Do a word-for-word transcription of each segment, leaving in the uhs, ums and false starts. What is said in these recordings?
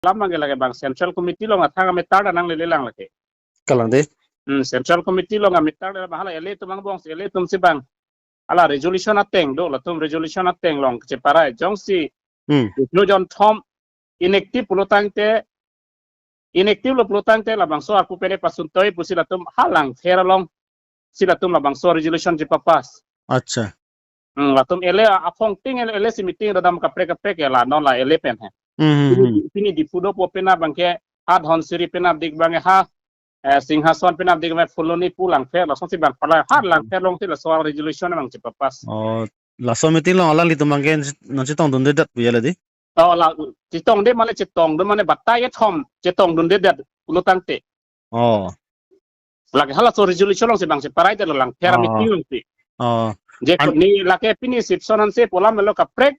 alam abangke lake bang Central Committee along athang a-matter ta nanglele lang lake. Kalang dei. Hmm, Central Committee along a-matter le bang hala L A atum angbong si, L A atum si bang hala resolution ateng do, latum resolution ateng along kacheparai. Jongsi Hmm. chiklo jonthom inactive pulo tangte, inactive lo pulo tangte labangso arpu pen pasun toi pusi latum ha Langpher along si latum labangso resolution chepapass. Acha. Hmm, latum L A aphong ting L A si meeting radam kaprek kaprek ke la non la L A pen he. Hmm, hmm, Pini, hmm. pini Diphu dopo pen abangke ha Dhansiri pen adik abangke ha, eh, Singhason pen adik abangke Phuloni pu Langpher lasonsi bang pala ha Langpher alongsi laso resolution abang chepapass. Oh, laso meeting along alanglitum abangke non chetongdundedet pu ya le dei. Oh, la chetongde mane chetongdun mane batai kethom chetongdundedet pulo tangte. Oh. Lake halaso resolution alongsi bang cheparai det lo Langpher Oh. meeting alongsi. Oh. Je An- ni lake pini sipson ansi pu alam lo kaprek.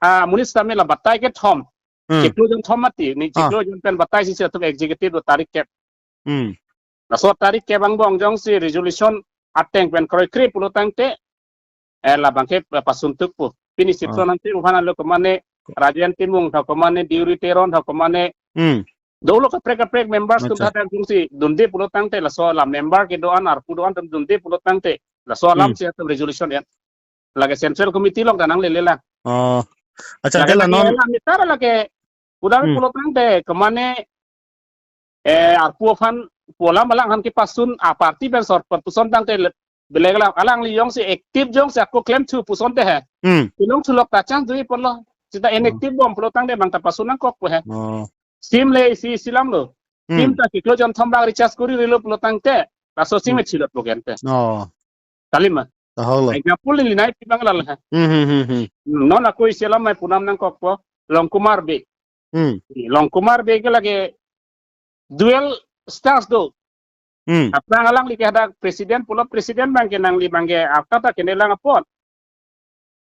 Ah, amonit sitame la batai kethom. Hmm. Chiklo jonthom mati. Ni Ah. chiklo jon pen batai si si latum executive do tarik kep. Hmm. Laso tarik kep angbong jongsi resolution ateng pen kroikre pulo tangte, eh, labangke, eh, pasun tuk pu. Pini sipson Ah. ansi uphan lo komane Rajen Timung tha komane Deuri Teron tha komane Hmm. dolo kaprek kaprek members atum Acha. tha jongsi dunde pulo tangte laso la member kedo-an arpu do-an atum dunde pulo tangte laso alam Hmm. si atum resolution ya. Lake Central Committee along ta nanglele lang. Oh. Acha, Lake, dela lake non. la matter lake udah Hmm. pulo tangte komane, eh, arpu aphan pu alam alangphan kepasun a-party pen sor puson tangte le-, beleg lang alangli jongsi active jongsi ako klemthu puson te he. Hmm. Ilong thulok ta chance do-i ponlo. Seta Hmm. inactive bom pulo tangte bang ta pasun nangkok pu he. Oh. Sim le isi isi alam lo. Hmm. Sim ta chiklo jonthom bak recharge kori rilo pulo tangte laso sim Hmm. e chilot pu gente. Oh. Kali ma. Tahok lo. Ai, example neli nangpi abang la he. Hmm, hmm, hmm, hmm. Hmm, non ako isi alam mai pu nam nangkokpo, Longkumar Bey. Hmm. Longkumar Bey ke lake dual status do. Hmm. Aphrang alangli ke hadak president pulo, president abangke nangli abangke arta ta kene lang apot.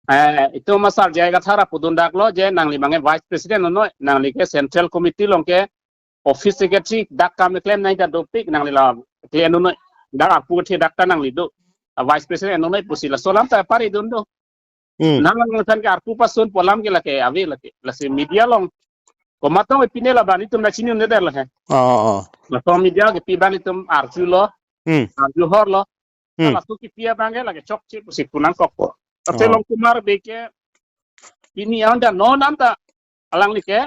Eh, itum asar J I Kathar apudun dak lo je nangli abangke vice president unnoi, nangli ke Central Committee along ke office secretary dak kam keklem nangji ta dopik, nangli la klem unnoi, dak arpu kethe dak ta nangli do. A vice president unnoi pusi laso alam ta paridun do. Hmm. Nang lang than ke arpu pasun pu alam ke lake ave lake. Lasi media along komat tong pine la bang itum na chini un'edet lo he. Oh, oh. Laso media kepi abang itum arjulo, Hmm. arju horlo. Hmm. Laso kepi abangke lake chokche pusi pu nangkokpo. Tate Oh. Longkumar Bey ke pini anta non anta alangli ke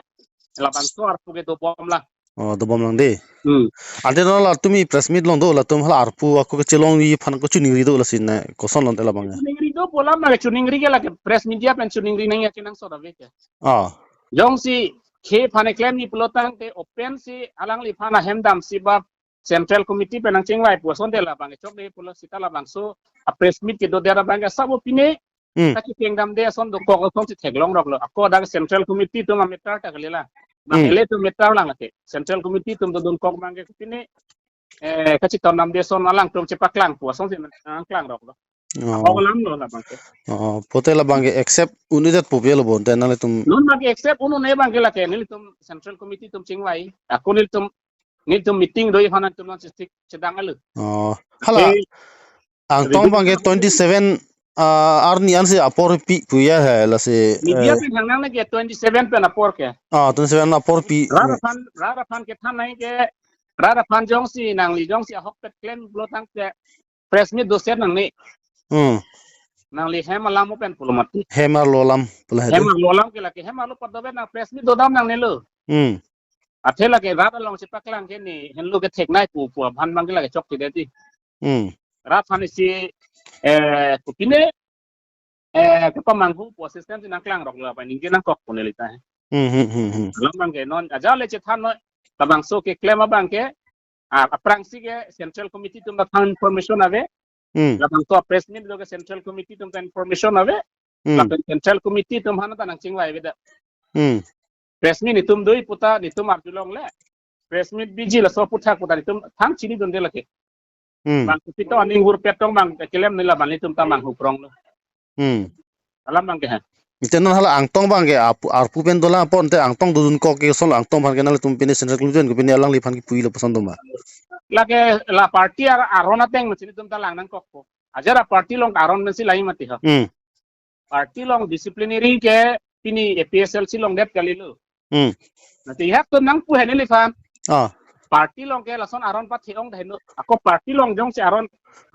labangso arpu ke dobom lang. Oh, dobom lang dei. Hmm. Ante non latum e-press meet along do latum hala arpu ako kechelongji aphan ako choningri do lasi ne koson lo ante labang ya. Choningri do pu alam lake choningri ke lake press media pen choningri nangji akenangsot ave ke. Ah. Jongsi khephan klemji pulo tangte open si alangliphan ahem damsi ba Central Committee pen nangchingvai pu asonte labang chokde pulo seta labangso a-press meet kedodet abangke sabo pine Hmm. kachekeng damde ason dokok asonsi theklong rok lo. Ako dak Central Committee atum a-matter ta kali la. Bang Hmm. L A atum matter lang lake. Central Committee atum dodun kok abangke pine, eh, kachetong damde ason alangtum chepaklang pu asonsi nangklang rok lo. Oh. Ako alam lo labangke. Oh, pote labangke accept un-edet pu ave lo bonta nanglitum. Non abangke accept un-e abangke lake nelitum Central Committee atum chingvai. Ako nelitum, nelitum meeting do-i aphan nangtum non sisik chedang alu. Oh. Hala Eh, Angtong abangke twenty-seven, ah, arni ansi apor pi pu ya he lasi, Media eh, pen hangnang lake twenty-seven pen apor ke. Ah, twenty-seven apor pi. Rat aphan, rat aphan kethan nangji ke, rat aphan jongsi nangli jongsi ahokpet klem pulo tangte press meet doset nangne. Hmm. Nangli hem alam pen pulo mati. Hem arlo alam pulo he. Hem arlo alam ke lake hem arlo pat dobe nang press meet dodam nangnelo. Hmm. Athe lake rat along chepaklang ke ne henlo ketheknei pu pu aphan abangke lake chokche det ti. Hmm. Rat aphan isi, eh, kopine, eh, kepamanghu pu system si nangklang rok lo apa ningje nangkok pu neli ta. Hmm, hmm, hmm, hmm. Alam abangke non ajat le chethan noi labangso keklem abangke, ah, aphrangsi ke Central Committee atum ta than information ave. Hmm. Labangso press meet do ke Central Committee atum ta information ave. Hmm. Lapen Central Committee atum aphan ta nangchingvai avedet. Hmm. Press meet itum do-i puta nelitum arjulongle. Press meet biji laso aputhak puta nelitum thang chinidunde lake. Hmm. Bang kopi to aning vurpet tong bang keklem neli la bang nelitum ta manghu prong lo. Hmm. Alam abangke ha. Ante non hala Angtong abangke ap-, arpu pen dolang apot ante Angtong dodun kok ke ason Angtong aphan ke nanglitum pine Central Committee pen kopine alangliphan kipuilo pu ason doma. Lake la party ar-, aron ateng masi nelitum ta lang nangkokpo. Ajat a-party along aron pensi lahai mati ha. Hmm. Party along disciplinary ke pini A P H L C along det kalilo. Hmm. Nanti ihak tu nangpu hene lifan. Ah. Party along ke lason aron pathe-ong dah heno. Ako party along jongsi aron,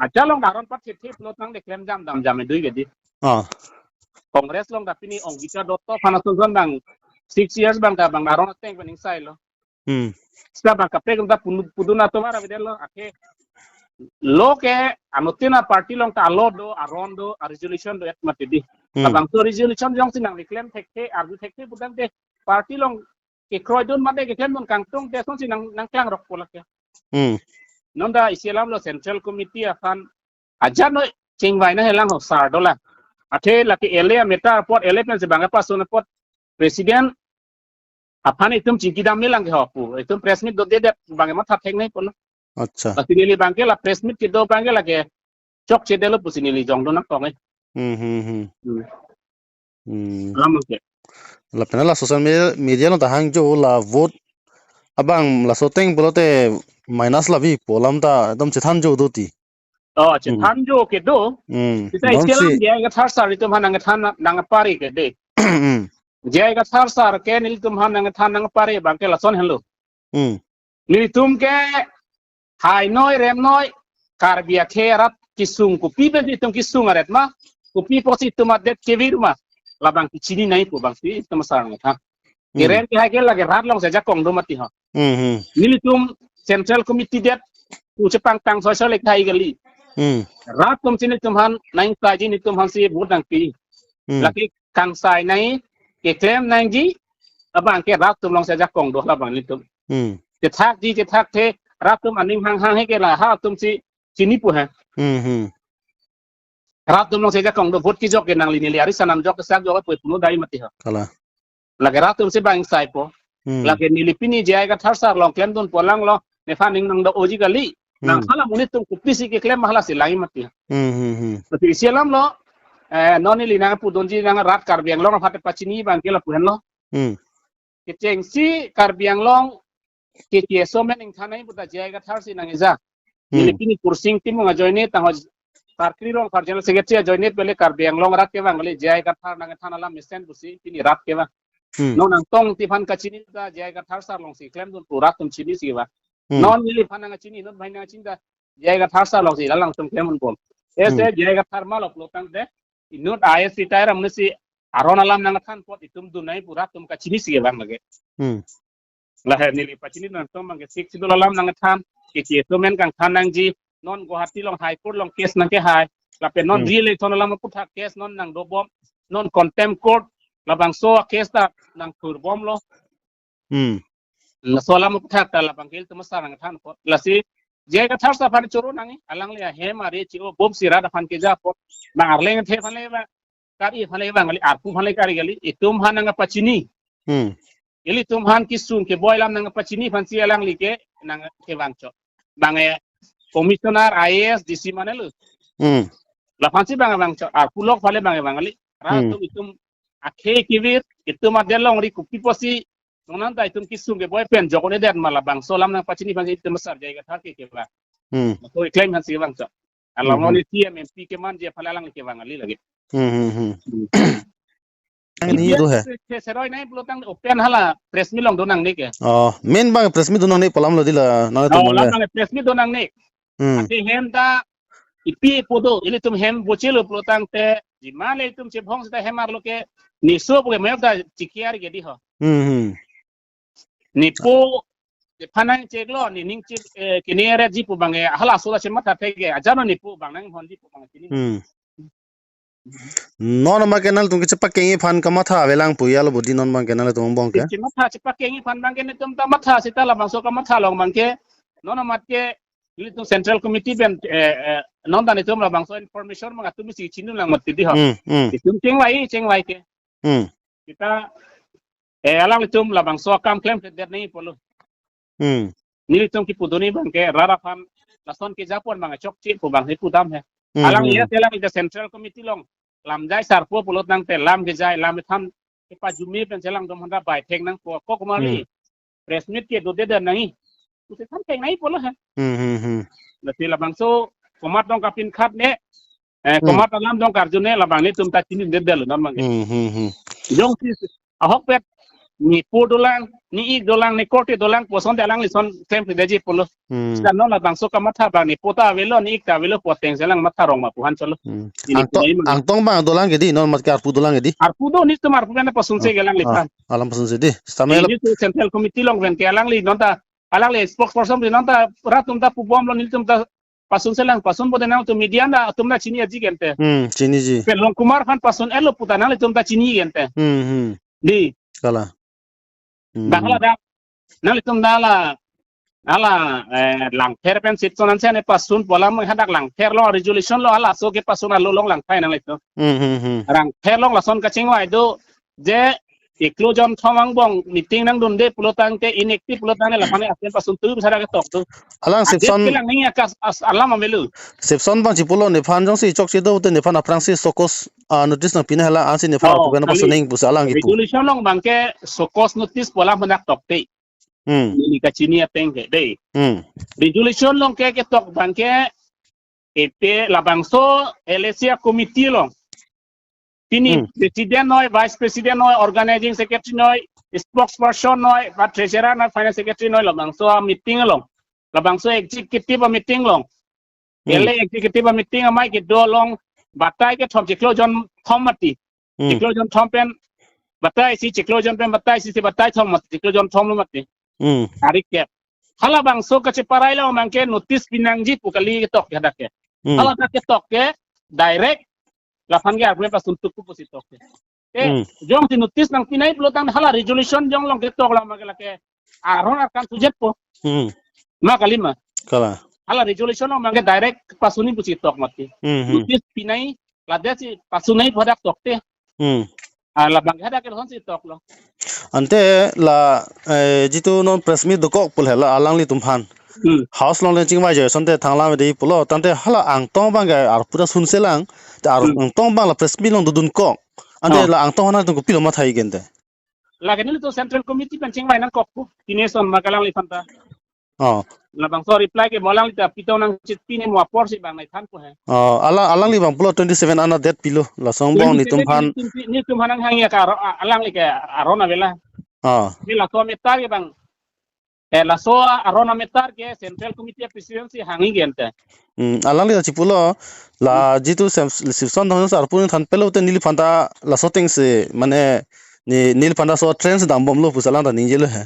aja along aron pathethe pulo tangte klem jam dam jam dui ke di. Ah. Congress along dah pini Angita Dutta aphan ason son bang six years bang dah bang aron ateng pen ingsailo. Hmm. Seta bang kaprek ta punu-, pudun atum ara bidelo, ake lo ke anuttin a party along ta alo do, aron do, a resolution do et mati di. Hmm. Labangso resolution jongsi nangkeklem thekthe, arju thekthe pu tangte party along kekroidun mate keklemdun kangtung te sonsi nang, nangklangrokpo lake. Hmm. Non dah isi alamlo Central Committee aphan aja noi chingvai nanghelang ho sar dolang. Athe lake L A ameter apot, L A pensi bang pasun apot President aphan itum chingki dam melang ke ho pu. Itum press meet dodedet bang matha thek nangpo lo. Acha. Lasi neli bang ke la press meet kedo bang ke lake chokchedetlo pusi neli jongdun nangkok eh. Hmm, hmm, hmm. Hmm. Hmm. Alam ke. Lapen la social media, media along ta hangjo la vote abang laso ateng pulote minus lavi pu alam ta ekdom chethanjo do ti. Oh, hmm, chethanjo kedo. Hmm. Seta non isi alam si J I Kathar sir itum aphan nangthan nangpare ke de. Hmm. J I Kathar sir ke nelitum aphan nangthan nangpare bang ke lason henlo. Hmm. Nelitum ke hai noi rem noi Karbi akhei arat kesung kopi pen itum kesung aret ma, kopi pusi itum adet kevir ma, labang kechini nangji pu bangsi itum asar nangthan. Hmm. Kerem ke hai ke lake rat along si ajakong do mati ho. Hmm, hmm. Nelitum Central Committee det pu chepangtang soi soi le hai kali. Hmm. Rat atum si nelitum aphan nangkaiji, nelitum aphansi vote nangpi. Hmm. Lake kangsai nangji, keklem nangji, abang ke rat atum along si ajakong do labang nelitum. Hmm. Chethakji chethakthe, rat atum aning hanghang he ke la ha atum si chinipo he. Hmm, hmm. Rat atum along si ajakong do, vote kejok ke nangli neli ari sanam jok kesak jok pu puno dai mati ho. Kalang. Lake rat atum si bang saipo. Hmm. Lake neli pini J I Kathar sir along klemdunpo lang lo, nephan ning nangdo-oji kali. Hmm. Nang hala monit atum kopisi keklem ma halasi lang mati. Hmm, hmm, hmm. Tapi isi alamlo, eh, non neli nangpudunji nang rat Karbi Anglong aphan pachini bang ke lapu henlo. Hmm. Kechengsi Karbi Anglong ke keso men ingthan nangji puta J I Kathar si nangkeja. Hmm. Neli pini Kursing Timung ajoine tangho Sarkri Rongphar General Secretary ajoine pele Karbi Anglong rat kevang kali, J I Kathar nangthan alam mesen pusi pini rat kevang. Hmm. Non nangtong ti aphan kachini ta J I Kathar sir along si klemdun pu rat atum chinisi kevang. Hmm. Non neli aphan nangchini, non bhai nangchini ta J I Kathar sir along si la alangtum klemdunpo. Ese, hmm, J I Kathar malo pulo tangte inut I A S retire amonit si aron alam nangthan apot itum dun nangji pu rat atum kachinisi kevang lake. Hmm. Lahai neli pachini nangtum bang ke Sixth Schedule alam nangthan, ke keso men kangthan nangji, non Guwahati along High Court along case nangkehai, lapen non, hmm, re-election alam aputhak case non nangdobom, non contempt court, labangso case ta nangthurbomlo. Hmm. Laso alam aputhak ta labang ke ilitum asar nangthan apot. Lasi J I Kathar sir aphan choro nangji, alangli ahem ari chi-o bomsi rat aphan keja apot. Bang arleng the aphan le ba, kari aphan le bang kali, arpu aphan le kari kali, itum aphan nangpachini. Hmm. Ilitum aphan kesung keboi alam nangpachini aphansi alangli ke nangkevang chot. Bang, eh, commissioner, I A S, D C mane lo. Hmm. Laphansi bang vang chot, arpu lok aphan le bang vang kali. Rat, hmm, atum itum akhei kevir, itum adet longri kopi pusi nongnang ta itum kesung keboi pen jokone det ma, labangso alam nangpachini aphansi itum asar J I Kathar ke kevang. Hmm. Laso keklem aphansi vang chot. Alam, hmm, hmm, non isi M P kemanji aphan le alang kevang kali lake. Hmm, hmm, hmm. Hmm. Ang ni itu he. Ke seroi nangji pulo tang open hala press meet along do nangne ke. Oh, main bang press meet do nangne pu alamlo di la, nangtum, oh, bang le. Labang press meet do nangne. Hmm. Ate hem ta ipi pu do, ilitum hem bochelo pulo tangte, jima le itum chebhong seta hem arlo ke, neso pu ke mayok ta chikiar ke di ho. Hmm, hmm. Nepo, nephan nangcheklo, ne ning chek, eh, kene ret ji pu bang, eh, halaso ta chematha thek ke, ajano nepo bang nanghonji pu bang chini. Hmm. Non ma ke nangtum ke chepakengji aphan kamatha avelang pu ya lo bodi non bang ke nangtum bong ke. Chematha chepakengji aphan bang ke netum ta matha seta labangso kamatha along bang ke. Non ma ke nelitum Central Committee pen, eh, eh, non ta netum labangso information bang atum si chinun lang mati di ho. Hmm, hmm. Itum chingvai, chingvai ke. Hmm. Seta, eh, alanglitum labangso akam klemkledet nangji pulo. Hmm. Nelitum kepudunji bang ke rat aphan lason keja pon bang chokche pu bang he pudam he. Hmm, alang, hmm, ya telang ida Central Committee along lamjai sarpo pulo tangte lam kejai lam than kepajume pen chelang dom handa bai thek nangpo ko kumari. Hmm. Press meet kedodedet nangji pusi than thek nangji pulo he. Hmm, hmm, hmm. Lasi labangso komat dong kapin khat ne, eh, hmm, komat alam dong karju ne labang netum ta chinidedetlo non bang ke. Hmm, hmm, hmm. Jongsi ahokpet ne po dolang, ne ik dolang, ne korte dolang pu asonte alangli ason klemkledet ji pulo. Hmm. Seta non labangso kamatha abang ne po ta avelo, ne ik ta avelo pu ateng si alang matha rong ma pu han cholo. Hmm. Ini Angtong, pulai ma. Angtong abang dolang ke dei, non mat ke arpu dolang ke dei. Arpu do, nelitum arpu pen pasunse Ah, ke alangliphan. Ah, alam pasunse dei. Sitame Eh, la- nelitum Central Committee along pen ke alangli non ta, alangli spokesperson si non ta rat atum ta pubomlo, nelitum ta pasunse lang, pasun bote nangtum media na atum na chini aji gente. Hmm, chiniji. Pen Rongkumar aphan pasun-etlo puta nanglitum ta chini gente. Hmm, hmm. Dei. Kalang. Hmm. Dak hala dak. Nanglitum dak hala, hala, eh, Langpher pen Sipson ansi ne pasun pu alam hadak Langpher along resolution lo halaso kepasun alo along langphai nanglitum. Hmm, hmm, hmm. Langpher along lason kachingvai do je chiklo jonthom angbong meeting nangdunde pulo tangte inactive pulo tangte laphan asen pasun tu bisa ada ketok tu. Alang Adet Sipson, kelang nangji akas as alam avelo. Sipson abang chipulo nephan jongsi chokche do te nephan aphrangsi show cause, ah, notice nangpinai hala ansi nephan Oh, arpu pen kali. Pasun nang pusi alang kipu. Resolution along abang ke show cause notice pu alam hadak tokte. Hmm. Neli kachini ateng ke dei. Hmm. Resolution along ke ketok abang ke ete labangso LAC committee along. Pini Hmm. President noi, Vice President noi, Organizing Secretary noi, Spokesperson noi, ba Treasurer noi, Finance Secretary noi labangso meeting along. Labangso executive meeting along. Hmm. LA executive meeting amei kedo along batai kethom chiklo jonthom mati. Hmm. Chiklo jonthom pen batai isi, chiklo jon pen batai isi, si batai thom mati, chiklo jonthom lo mati. Hmm. Tarik kep. Halabangso kacheparai along abang ke notice pinangji pu kali ketok ke hadak ke. Hmm. Hala dak ketok ke direct laphan ke arpu pen pasun tu pu pusi tok ke. Eh, Hmm. jongsi notice nangpinai pulo tang hala resolution jong along ketok la ma ke lake aron arkan sujet po. Hmm. Ma kali ma. Kalang. Hala resolution along abang ke direct pasunji pusi tok mati. Hmm, hmm. Notice pinai ladak si pasunai pu hadak tokte. Hmm. Ah, labang ke hadak ke lasonsi toklo. Ante la, eh, jitu non press meet dokok pu hala alanglitum aphan. Hmm. House along le chingvai je asonte thanglam dei pulo tangte hala Angtong abang ke arpu ta sunse lang. Ta ar- Hmm. Angtong abang la press meet along dodunkok. Ante Oh. La Angtong aphan nangtum kopilo mathai gente. Lake nelitum Central Committee pen chingvai nangkok pu. Pine ason ma ke alangliphan ta. Oh. Labangso reply ke mo alangli ta pitong nangchit pine mo apor si abang nai than pu he. Oh, alang, alangli abang pulo twenty seven ana date pilo. Lason angbong nelitum aphan. Twenty seven nelitum pi-, nelitum aphan nanghangji ke aro-, a-, alangli ke aron avelo. Oh. Neli laso matter ke abang. Eh, laso aron matter ke Central Committee President si hangji gente. Hmm, alangli ta chipulo la Hmm. Jitu Sem-, Sipson Dongson sir arpu nangthan pelo te neliphan ta laso ateng si mane ne-, neliphan ta laso trend si dambomlo pusi alang ta ningjelo he.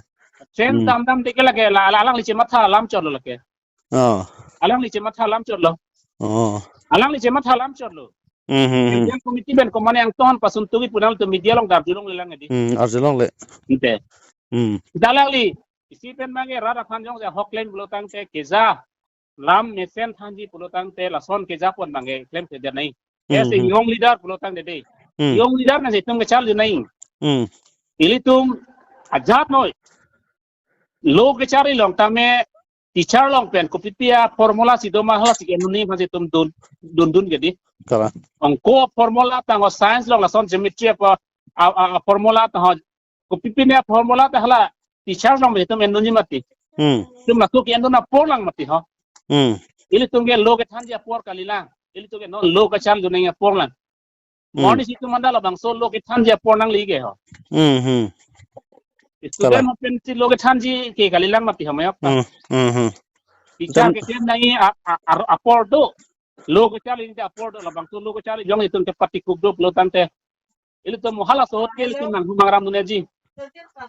Trend Hmm. dam dam te ke lake la, la alangli chematha alam chotlo lake. Oh. Alangli chematha alam chotlo. Oh. Alangli chematha alam chotlo. Hmm, hmm, hmm. Central Committee pen komane Angtong aphan pasun tugi pu nangtum media along ta arjulongle lang dei. Hmm, arjulongle. Inte. Hmm. Dak alangli isi pen abang ke rat aphan jongsi ahok klem pulo tangte keja lam mesen thanji pulo tangte lason keja pon abang ke klemkledet nai. Hmm, As a hmm. Young leader pulo tangte dei. Hmm. Young leader nangsi itum kecharli nai. Hmm. Ilitum ajat noi. Law kecharli along tame teacher along pen kopipi a-formula si do ma halasi ke nuni ma si itum dun, dundun ke dei. Kalang. Ongko formula tangho science along lason geometry apa a, a, a-formula tangho kopipi ne formula ta hala teacher along itum endunji mati. Hmm. Itum laso ke-endun apor lang mati ho. Hmm. Ilitum ke law kethanji apor kalilang. Ilitum ke non law kecharli dun nangji apor lang. Hmm. Morning si itum anta labangso law kethanji apor nangli ke ho. Hmm, hmm. Student Kalang. Pen si law kethanji ke kalilang mati ho mayok ta. Hmm, hmm, hmm. Teacher Tem- keklem nangji a, a, a, apor do. Law kecharli nangji apor do labangso law kecharli jong itum ke patikuk do pulo tangte. Ilitum halaso ahut ke ilitum nang humang ram dunia ji.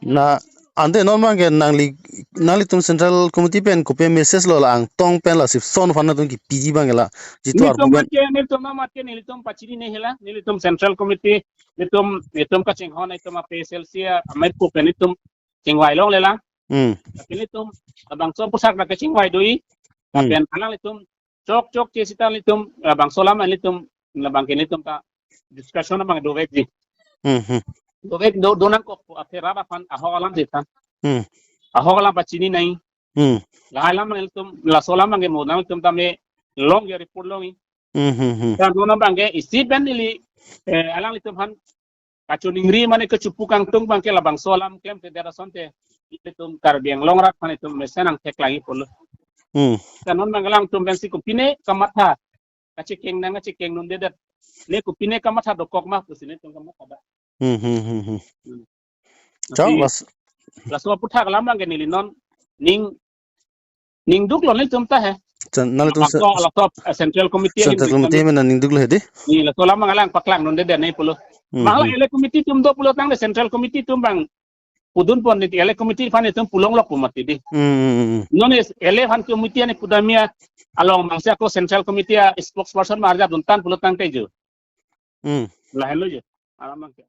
Na ante non abang ke nangli, nanglitum Central Committee pen kopi message lo la Angtong pen la Sipson aphan nangtum kipiji abang ke la. Jitu nelitum arpu pen. Amat ke, nelitum amat ke, nelitum pachini ne hela, nelitum Central Committee, nelitum, nelitum kachinghon, nelitum a-PSLC a, amei pu pen nelitum chingvai longle lang. Hmm. Tapi nelitum labangso aphuthak na kachingvai do i. Hmm. Lapen alanglitum chok chokche seta nelitum labangso alam nelitum labang ke nelitum ta discussion abang dovek ji. Hmm, hmm. Dovek do, do nangkok pu athe rat aphan ahok alam seta. Hmm. Ahok alam pachini nai. Hmm. Lahai alam nelitum laso alam abang ke mo nangtum tame long ya report long i. Hmm, hmm, hmm. Ta non abang ke isi pen neli, eh, alanglitum aphan kachiningri mane kachipu kangtung abang ke labangso alam klemkledet asonte ilitum Karbi Anglong rat aphan itum mesen nangtheklangji pulo. Hmm. Ta non abang alangtum pensi kopine kamatha kachekeng nang kachekeng dundedet. Ne kopine kamatha dokok ma pusi nelitum kamatha da. Hmm, hmm, hmm, hmm. Hmm. Chong, lasi, las, laso aputhak alam abang ke neli non ning, ningduk lo nelitum ta he. Chan, nanglitum se-, laso, laso, eh, Central Committee ahin Central Committee kami. Mena ningduk lo he di? Ni laso alam abang alang paklang non de de ne pulo. Hmm, Mangla hmm. L A committee atum do pulo tangte Central Committee atum abang pudun pon ni L A committee aphan itum pulong lok pu mati di. Hmm, hmm, hmm. Non L A aphan committee ani pudamia along mangsa ko Central Committee a spokesperson marjap dun tan pulo tangte jo. Hmm. Lahelo jo. Alam abang ke.